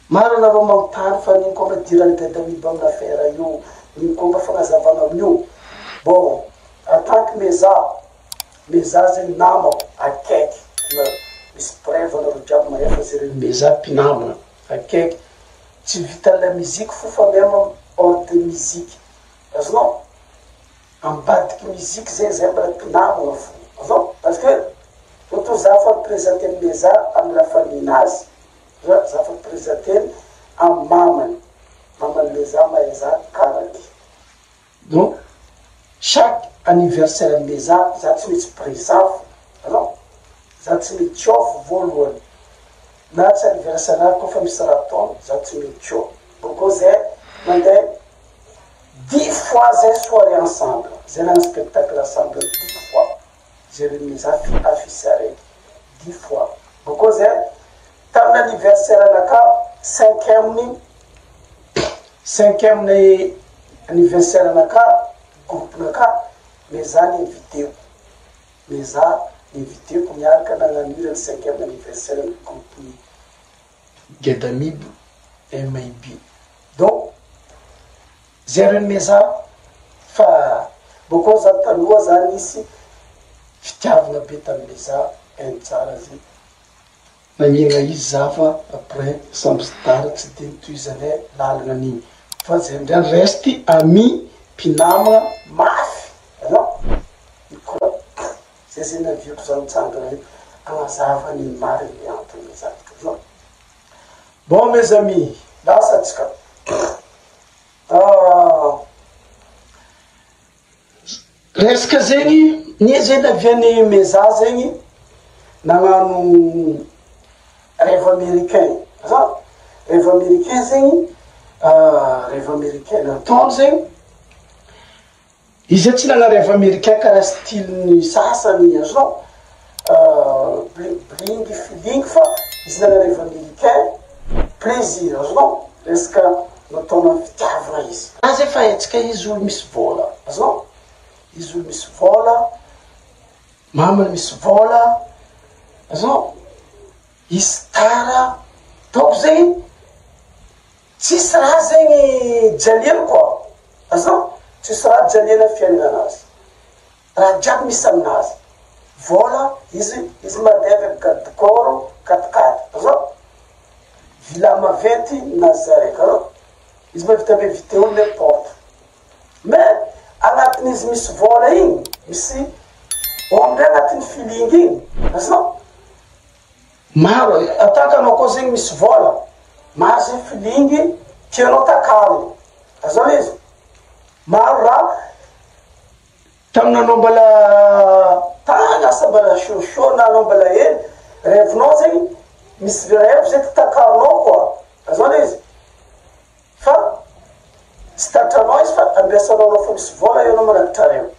Maro anareo manontany fa n'ino koa mba idiran'i Gadamib amina affaire io, n'ino koa mba fagnazavana amin'io. Bon, en tant que Meza, Meza zegny namako akaiky, misy preuve anareo jiaby mahay fa zay regny Meza mpinamana akaiky, tsy vitan'ny la musique fo fa meme hors de musique, azonao? Ambadiky musique zegny zay mbola mpinamana fo, azonao? Parce que ohatry za fa mi-presenter an'i Meza amy la famille nazy. Za za fa presenter am mamany, mamany le za mahay za karaky. Donc chaque anniversaire an'i Meza za tsy maintsy présent fo, azonao? Za tsy mety off voalohany, na tsy anniversaire ahy koa fa misy raha ataony za tsy mety eo. Bôkô zay mandeha dix fois zay soirée ensemble, zay nagnano spectacle ensemble dix fois. Zay ry Meza affiche araiky dix fois. Bôkô zay tamin'ny anniversaire anakah cinquième-ny cinquième-ny anniversaire anakah groupe nakah Meza ni-inviteko Meza ni-inviteko niaraka nagnano hira ny cinquième anniversaire ny groupe Gedamib MIB donc Zay reny Meza fa bôkô za taloha za nisy fitiavagna be tamy Meza hainy tsara zay nagnegna izy za fa après samby star tsy de nitohizanay lalagna an'igny fa zay amizay reste ami mpinamagna mafy azonao zay zay naviako za nitsangana eto agnazava ny marigny antony zavatra zao. Bon mes amis, lasa tsika. Resaka zegny, ny zegny avy any Meza zegny nagnano rêve américain, azonao? Rêve américain zegny, rêve américain nataony zegny, Izy tsy nanana rêve américain karaha style-ny sasany azonao, bling bling feeling fa izy nanana rêve américain plaisir azonao, resaka nataony amy fitiavana izy. Azy efa haintsika izy olo misy vôla azonao, izy olo misy vôla, mamany misy vôla azonao, izy star, donc zegny Tsisy raha zegny jaliany koa, azonao? Tsisy raha jaliana fiaignananazy, raha jiaby misy aminazy, vôla, izy izy mandeha avec garde corps, quatre quatre, azonao? Villa maventy ninazy za raiky, azonao? Izy mahavita mi-inviter olo n'importe, mais agnatin'izy misy vôla igny, misy ombre agnatin'ny feeling igny, azonao? Maro e, en tant que anao koa zegny misy vôla, maro zegny feeling tianao takarina, azonao le izy? Maro raha tamin'anao mbola tagny asa mbola chaud chaud na anao mbola hely, rêve-nao zegny misy rêve zegny takarinao koa, azonao le izy? Fa tsy tratranao izy fa ampiasanao anao fa misy vôla eo anao manatitra reo.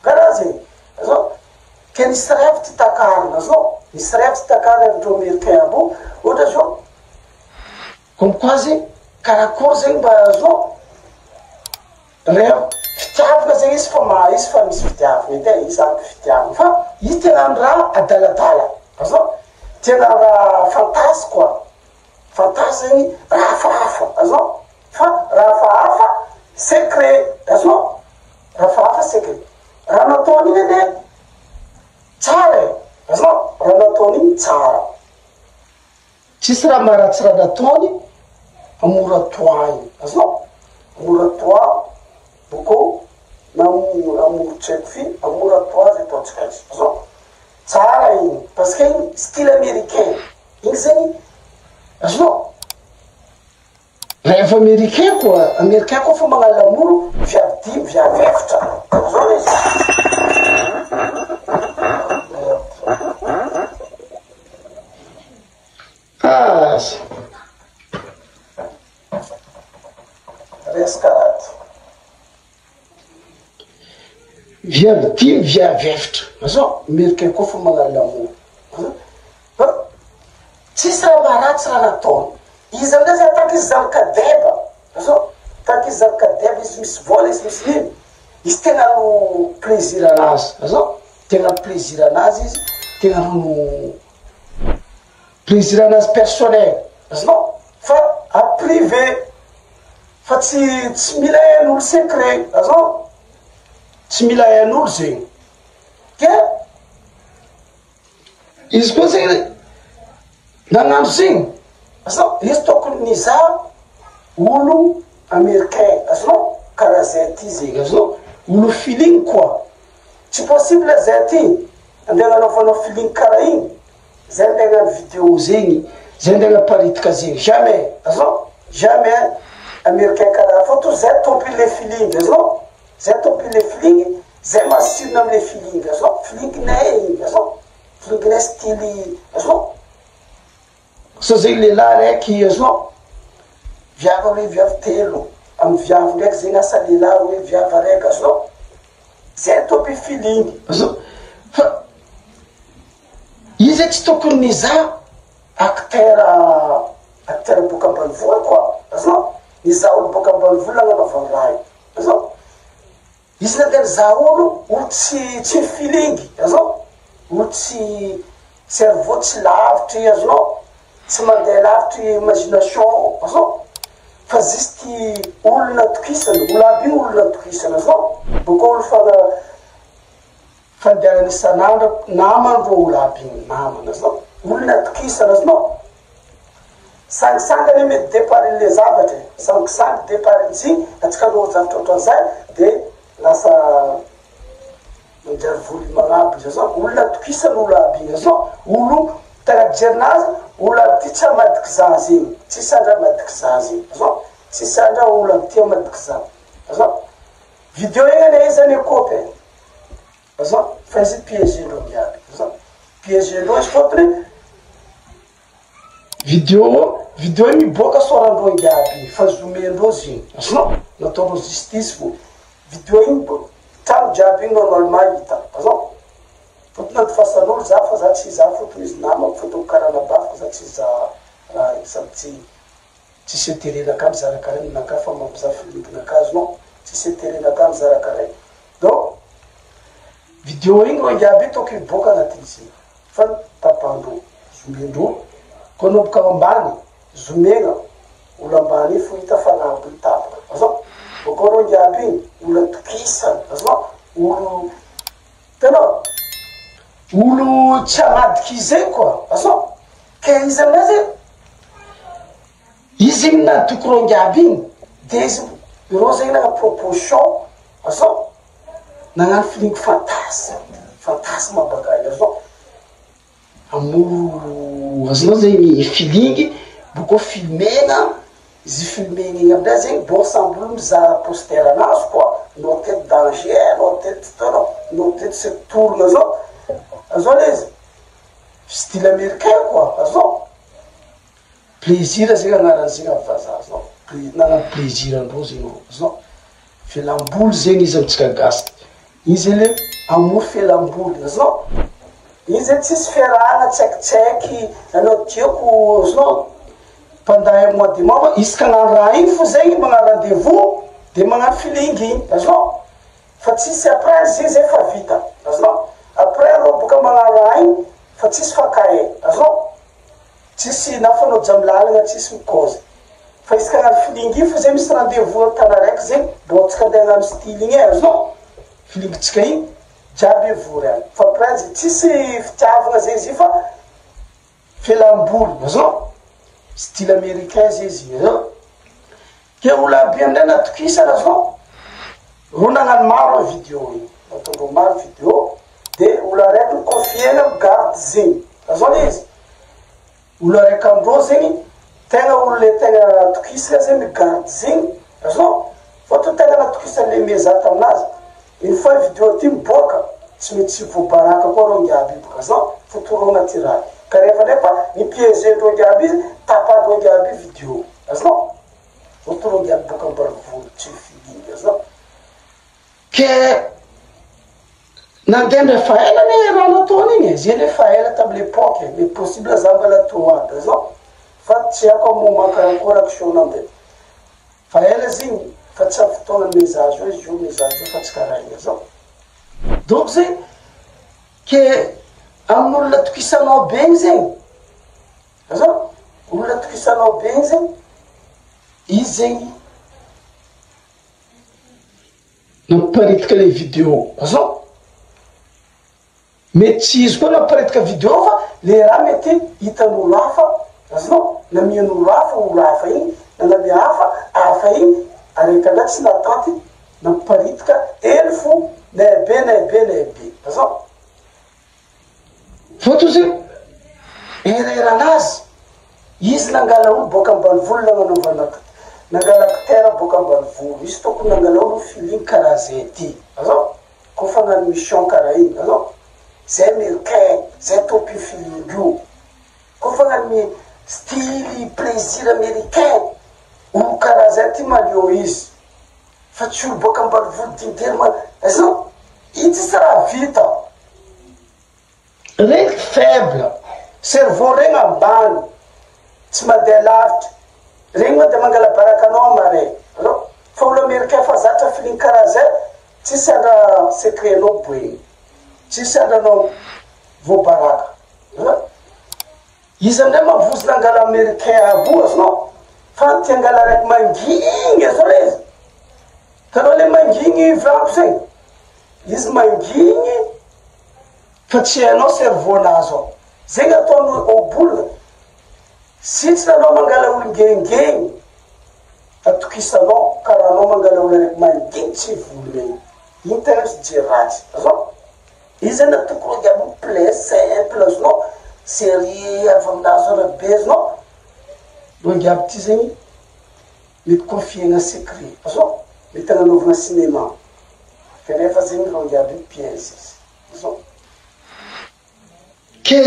Karaha zegny. Azonao? Ke nisy rêve tsy takarina, azonao? Nisy rêve tsy takarina rêve-ndreo américain aby io, ohatra zao, comme quoi zegny, karakôry zegny mba azonao? Rêve, fitiavana zegny izy fa ma- izy fa misy fitiavana edy e, izy ampy fitiavana fa izy te hagnano raha adaladala, azonao? Te hagnano raha fantasy quoi. Fantasy zegny raha hafahafa, azonao? Fa raha hafahafa secret, azonao? Raha hafahafa secret. Raha nataony iny anie tsara e, azonao? Raha nataony iny tsara. Tsisy raha maharatsy raha nataony mora toit iny, azonao? Mora toit boko na amour tsy haiko firy, mora toit zay ataontsika azy, azonao? Tsara iny parce que iny style américain. Iny zegny azonao? Rêve américain koa, américain koa fa magnano l'amour viavy dimy, viavy efatra, zao le izy. Aza. Resaka raty. Viavy dimy, viavy efatra, azonao? Américain koa fa magnano l'amour. Fa tsisy raha maharatsy raha nataony. Izy amizay zany tant izy zanaka deba, azonao? Tant izy zanaka deba, izy misy vola, izy misy nino, izy tegna no plaisir anazy, azonao? Tegna plaisir anazy izy, tegna no plaisir anazy personnel, azonao? Fa a privé fa tsy tsy mila hain'olo secret azonao? Tsy mila hain'olo zegny. Ke izy koa zegny nagnano zegny, azonao? Izy tokony nizaha olo americain azonao? Karaha zay aty zegny azonao? Olo feeling quoi. Tsy possible zay aty andeha agnanaovanao feeling karaha igny. Zay andeha agnano video zegny, zay andeha agnaparitaka zegny, jamais, azonao? Jamais americain karaha fôtony zay tompony le feeling, azonao? Zay tompony le feeling, zay machine amle feeling, azonao? Feeling-nay igny, azonao? Feeling-nay style, azonao? Sao zegny lehilahy raiky, azonao? Viavy aroe, viavy telo, amy viavy ndraiky zegny asa lehilahy aroe, viavy araiky, azonao? Zay tompony feeling, azonao? Fa. Izy tsy tokony nizaha acteur acteur boaka ambanivolo quoi azonao? Nizaha olo boaka ambanivolo nagnanaovany raha io azonao? Izy nandeha nizaha olo olo tsy tsy mi-feeling azonao? Olo tsy cerveau tsy lavitry azonao? Tsy mandeha lavitry imagination azonao? Fa juste olo natokisana, olo aby io olo natokisana azonao? Bôka olo fa Fandehanana isan'andro namany reo olo aby igny namana azonao olona atokisana azonao sangisangy anie mety départ le zavatra e sangisangy départ njy atsika anao zavatra otran'izay de lasa manjary voly magnabo izy azonao olona atokisana olo aby igny azonao olo tagnaty jerinazy olo aby ty tsy hamadiky za zegny tsisy andra hamadiky za zegny azonao tsisy andra olo aby ty hamadiky za azonao video igny anie izy anie kopy e. Azonao? Fa izy piège-ndreo jiaby. Azonao? Piège-ndreo izy fôtony video video io miboaka sôrandreo jiaby fa zomer-ndreo zegny. Azonao? Nataondreo justice fô. Video igny bo- trano jiaby igny normalement hita. Azonao? Fôtony andifasan'olo za fa za tsy hizaha fôtony izy namako fôtony karaha anabaviko za tsy hizaha raha igny sady tsy tsisy intérêt-nakà mizara karaha ninakà fa mampizaha feeling-nakà azonao? Tsisy intérêt-nakà mizara karaha igny. Donc video igny rô jiaby io tokony hiboaka agnatin'izy igny fa tapandreo, zomendreo, koa anomboka ao ambany zomegna olo ambany io fo hita fa agnabo io tapaka azonao, bôkao rô jiaby igny olo atokisana azonao, olo hitanao olo tsy hamadika izy zegny koa azonao, ke izy amizay zegny Izy igny natoky rô ngiaby igny de izy irô zegny nagnano proposition azao nagnano feeling fantasme fantasme baka azao amoro azonao zegny feeling bokeo filmena izy filmena igny amizay zegny bon samby olo mizaha poster anazy koa anao teto danger anao teto hitanao anao teto se tourne zao azao le izy style americain koa azonao. Plaisir zegny agnarany zegny amy vazaha zao, nagnano plaisir andreo zegny reo zao, fialamboly zegny izy amitsika gasy, iny zegny le amour fialamboly azonao, iny zegny tsisy fiarahana tsaikitsaiky anao tiako azonao, pendant un mois deux mois isaka agnano raha igny fo zegny magnano rendez vous de magnano feeling igny azonao, fa tsisy après zegny zay fa vita azonao, après anao boka magnano raha igny fa tsisy fankahay azonao. Tsisy na fanao jam lalagna tsisy mi cause fa isaka agnano feeling io fo zay misy rendez vous am tana raiky zegny bon tsika ande agnano style igny e azonao feeling tsika igny jiaby vory agny fa après tsisy fitiavagna zay izy io fa fialamboly azonao style americain zay izy io azonao ke olo aby amizay natokisana azonao ro nagnano maro video igny nataondreo maro video de olo araiky mi confier-na mi garde zegny azonao le izy Olo araiky amindreo zegny tegna olo le tegna atokisagna zegny mi-garde zegny, azonao? Fôtony tegna natokisan'le Meza taminazy, une fois vidéo ty miboaka tsy mety tsy voabaraka koa reo ngiaby io bôka, azonao? Fotorogna ty raha io, ka rehefa nefa ni-piéger-ndreo ngiaby izy, tapahan-dreo ngiaby io vidéo, azonao? Fôtony reo ngiaby boaka ambanivolo tsy mifidy, azonao? Ke nandeha ndray fa ela anie raha nataony igny e, zay anie fa ela tamy l'epoque e, mety possible za mbala tô aby azao fa tsy haiko amy moment karakory action nandeha fa ela izy igny fa tsy avy fotoagna mise à jour izy io mise à jour fa tsy karaha igny azao donc zegny ke amin'olona atokisanao be igny zegny azao. Olona atokisanao be igny zegny, izy zegny nampiparitaka le video, azonao? Mety tsy izy koa nampiparitaka video fa le raha mety hitan'olo hafa, azonao? Namian'olo hafa olo hafa igny, na namia hafa hafa igny, araiky angaha tsy nahatanty nampiparitaka ely fo nay be nay be nay be, azonao? Fôtony zegny erreur anazy, izy nangala olo bôka ambanivolo nagnanaovana nangala acteur bôka ambanivolo, izy tokony nangala olo feeling karaha zay ty, azonao? Kôfa hagnano mission karaha igny, azonao? Zay americain, zay tompony feeling io, kôfa hagnano style plaisir americain, olo karaha zay ty malio izy, fa tsy olo bôka ambanivolo dindery ma, azonao? Io tsisy raha vita. Regny faible, cerveau regny ambany, tsy mandeha lavitra, regny ma de mangala baraka anao amare, azonao? Fa olo americain fa zatra feeling karaha zay, tsisy andra secret nao boegny, tsisy andra anao voabaraka, azonao? Izy amizay mavozo nangala americain aby io, azonao? Fa ty angala raiky mangigny azonao le izy? Hitanao le mangigny volaniko zegny? Izy mangigny fa tsy hainao cerveau nazy ao. Zegny ataony ohabolana, sitrana anao mangala olo ngengegny atokisanao karaha anao mangala olo araiky mangigny tsy hivolagna igny. Igny tegna misy jery ratsy, azonao? Izy zany natokony olo jiaby plein simple azonao, serie avy aminazy ao rabe azonao. Reo jiaby ty zegny mety confier-na secret, azonao? Mety agnanaovana cinéma. Kanefa zegny reo jiaby io piège izy. Azonao? Ke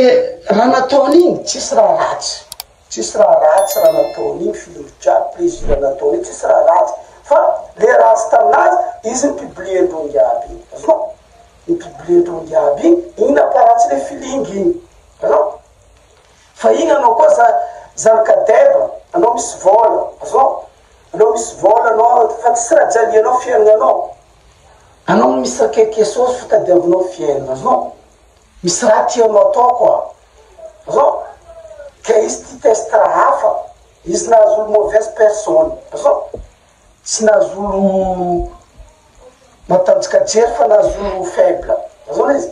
raha nataony igny tsisy raha ratsy, tsisy raha ratsy raha nataony igny film jiaby plaisir nataony igny tsisy raha ratsy fa le ratsy taminazy izy ni-publier-ndreo jiaby igny, azonao? Ni-publier-ndreo jiaby igny, igny namparatsy le feeling igny, azonao? Fa igny anao koa za zanaka deba, anao misy vôla, azonao? Anao misy vôla anao fa tsisy raha jalianao fiaignanao, anao misy quelque chose fo tadiavinao fiaignana, azonao? Misy raha tianao atao koa, azonao? Ke izy ty test raha hafa, izy nahazo olo mauvaise personne, azonao? Tsy nahazo olo matanjaka jery fa nahazo olo faible, azonao le izy?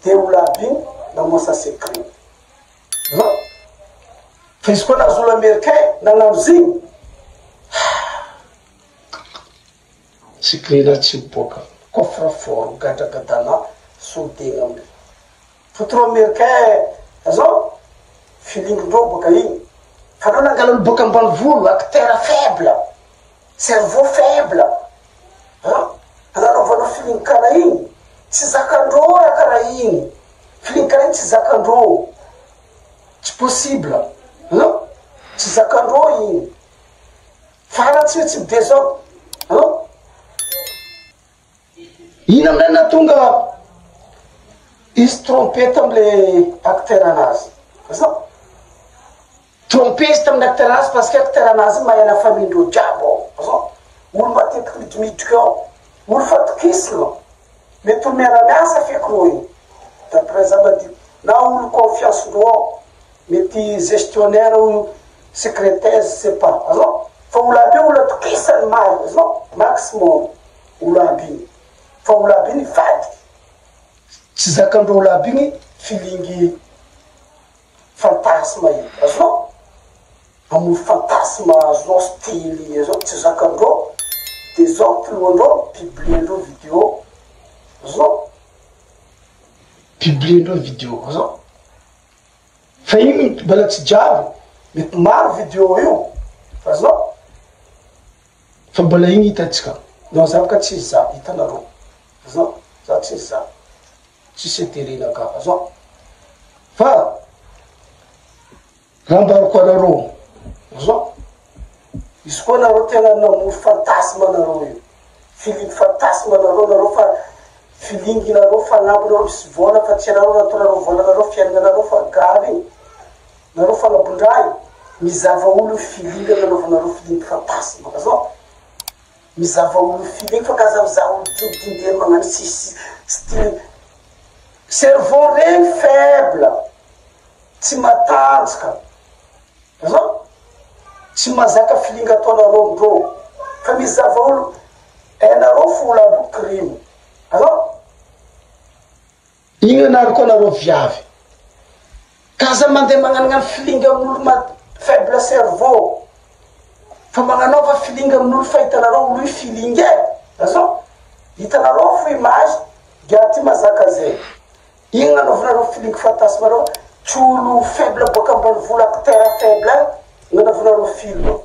De olo aby igny namoasa secret. Non. Fa izy koa nahazo olo americain nagnano zigny. Secret-na tsy miboaka. Coffre fort gadragadana soudena amle. Fa trop americain azao feeling-ndreo boka igny. Fa anao nangala olo boka ambanivolo acteur faible. Cerveau faible. An? Agnanaovanao feeling karaha igny. Tsy zakandreo raha karaha igny. Feeling karaha igny tsy zakandreo. Tsy possible. An? Tsy zakandreo igny. Fa tsy tsy mi-desordre. An? Ino amizay nahatonga izy tromper tamle acteur anazy? Azonao? Tromper izy tamin'ny acteur anazy parce que acteur anazy iny mahay la famille ndreo jiaby ao, azonao? Olo matetiky midimiditra ao, olo fatokisana, mety olo miara-miasa feky reo io, d'après za madio, na olo confiance ndreo ao, mety gestionnaire ou secretaire je sais pas, azonao? Fa olo aby io olo atokisany maro, azonao? Maximum olo aby iny, fa olo aby iny hivadiky, tsy zakandreo olo aby iny feeling Fantasme io azonao? Hamono fantasme azonao style azonao tsy zakandreo de zao filohandreo publier ndreo video azonao? Publier ndreo video azonao? Fa iny mbola tsy jiaby mety maro video io azonao? Fa mbola iny hitantsika non za boka tsy za hitanareo azonao? Za tsy za. Tsisy interet naka zao fa raha ambarako anareo zao, izy koa nareo tena namory fantasme nareo io, feeling fantasme nareo, nareo fa feeling nareo fagnampy nareo misy vôla fa tsy anareo nataonareo vôlanareo fiaignanareo fa grave igny, nareo fagnabondraha io, mizava olo feeling nanaovanareo feeling fantasme azonao. Mizava olo feeling fa k'aza mizaha olo dindindiny magnano sisy style cerveau regny faible tsy matanjaka. Azonao? Tsy mahazaka feeling ataonareo amindreo. Fa misy zava olo hainareo fo olo aby io crime. Azonao? Igny anariko anareo viavy. Ka aza mandeha magnanognano feeling amin'olo ma faible cerveau. Fa magnanaova feeling amin'olo fa hitanareo olo io feeling e. Azonao? Hitanareo fo image, gars ty mazaka zay. Igny nanaovanareo feeling fantasme reo, tsy olo faible boaka ambanivolo acteur faible agny nanaovanareo film.